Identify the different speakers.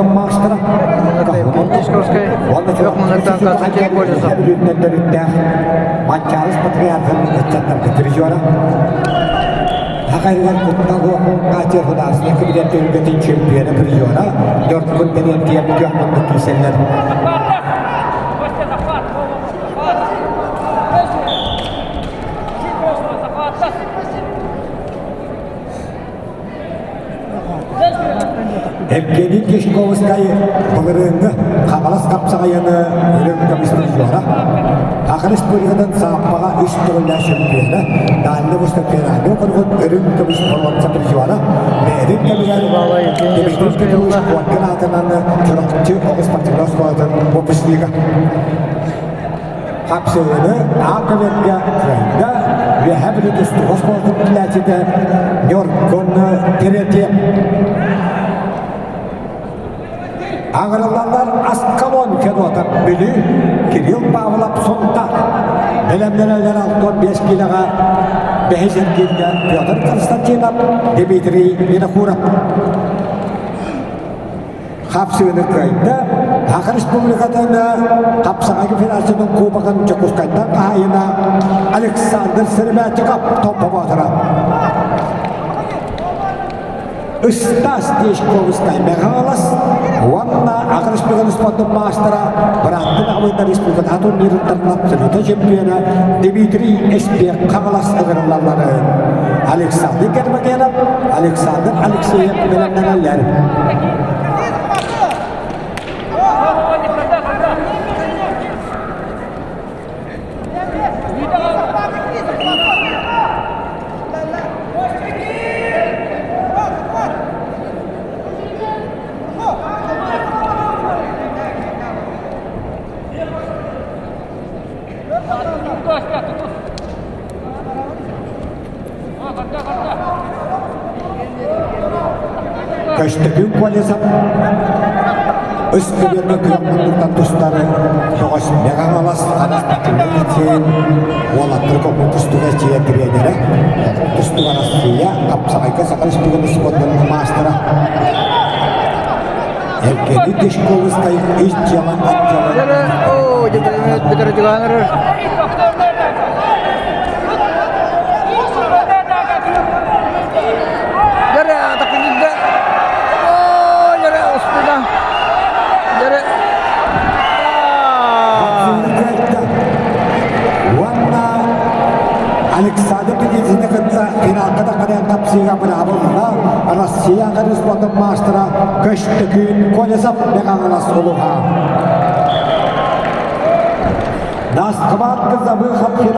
Speaker 1: Маастара
Speaker 2: Московскай муннуктан Константин Колесов.
Speaker 1: Төрүттээх Манчаарыс патриархын ыччаттарга призера. Хахайыгар куттал Катя художественный кабинет түһүлгэтин чемпиона призера. Дьорткун Терентьев күөх мундук киирсэллэр. Евгений Кишковскай былырыыҥҥы Хаҥалас хапсаҕайыны үрүҥ көмүс призера, Саха Республикатын Сааппаҕа үс төгүллээх чемпиона, Дальний Восток федеральный округун үрүҥ көмүс боруонса призера, бэйэтин кэмигэр Дмитрий Петрович Коркин аатынан Чурапчы оҕус спортивнай оскуолатын выпускнига. Хапсыһыыны А-көбүөргэ кыайда Үөһээ Бүлүү тустууга оскуолатын иитиллээччитэ Ньургун Терентьев. Аҥырыллаллар Аскалон Федотов Бүлүү, Кирилл Павлов Сунтаар. Бэлэмнэнэллэр 65 киилэҕэ бэһис эргииргэ Петр Константинов, Дмитрий Винокуров. Хапсыыны кыайда. Саха Республикатын Хапсаҕай Федерациятын Кубогын Дьокуускайтан хаһаайына Александр Сыромятников Томпо Боотура. Ыстас Дешковскай Мэхалас уонна Аҕа Республикатын спордун маастара бырааттын аҕабыттар республиката турнирыттан абсолюта чемпиона Дмитрий Эспек Хаҥалас ыҥырыллалларын Александр Гермогенов, Александр Алексеев бэлэмнэнэллэр. Көстөкүүн Колесов үс күбүөргэ күөх муннуктан тустары көҕөс Мэҥэ-Хаҥалас Спортивнай лицейин уолаттар коппут тустууга чиэ тренерэ, тустууга Россия хапсаҕайга Саха Республикатын спордун маастара Евгений Дешковскай ис дьыала отделын
Speaker 2: Оо, дьэ,
Speaker 1: Уонна Александр Петицини кытта финалга таххарыан тапсыыга быраабылла Россия спортун маастара Көстөкүүн Колесов Мэхаҥалас улуһа. Наскыбаат кызабы хапхина.